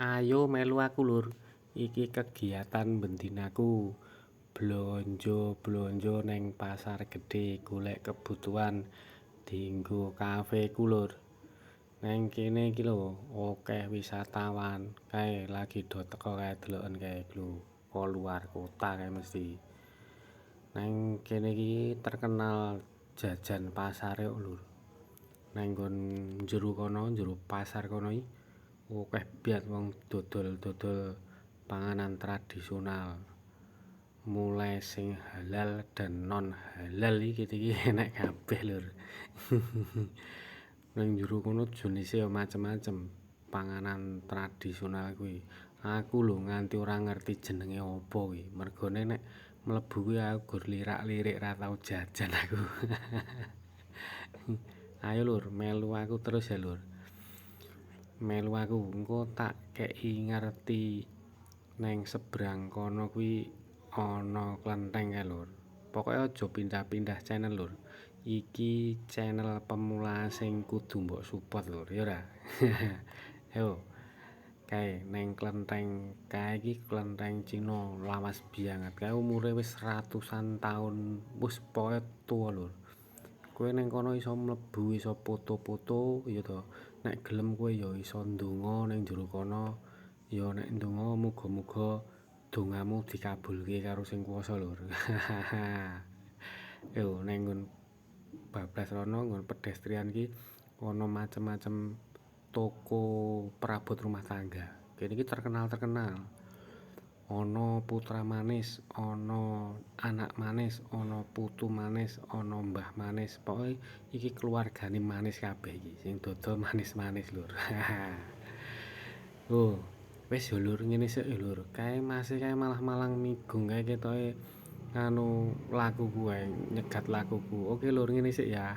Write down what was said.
Ayo melu aku, lur. Iki kegiatan bendinaku. Blonjo-blonjo neng pasar gede golek kebutuhan dinggo kafe ku, lur. Neng kene iki lho akeh wisatawan. Kae lagi do teko kae, deloken kae lho, ko luar kota kae mesti. Neng kene iki terkenal jajan pasare kok, lur. Neng nggon jero kono, jero pasar kono iki akeh banget wong dodol-dodol panganan tradisional. Mulai sing halal dan non halal iki iki enek kabeh, lur. Nang jero kono jenise ya macem-macem panganan tradisional kuwi. Aku lho nganti ora ngerti jenenge apa kuwi. Mergone nek mlebu kuwi aku gur lirak-lirik, ra tau jajan aku. Ayo, lur, melu aku terus ya, lur. Melu aku, engko tak kei ngerti neng sebrang kono kuwi ana klenteng kae, lur. Pokoke aja pindah-pindah channel, lur. Iki channel pemula sing kudu mbok support, lur, ya ora? Yo. Kae neng klenteng kae iki klenteng Cina lawas banget. Kae umure wis ratusan tahun, wis pokoke tuwa, lur. Kowe neng kono iso mlebu, iso foto-foto ya to. Nek gelem kowe ya iso ndonga ning jero kono. Ya nek ndonga muga-muga dongamu dikabulke karo sing kuwasa, lur. Yo neng nggon bablas rono, nggon pedestrian iki ana macem-macem toko perabot rumah tangga. Kene iki terkenal-terkenal. Ana putra manis, ana anak manis, ana putu manis, ana mbah manis. Pokoke iki keluargane manis kabeh iki, sing dodol manis-manis, lur. Oh, wis ya, lur, ngene sik ya, lur. Kae mase kae malah malang migung kae ketoke nganu lakuku kae, nyegat lakuku. Oke, lur, ngene sik ya.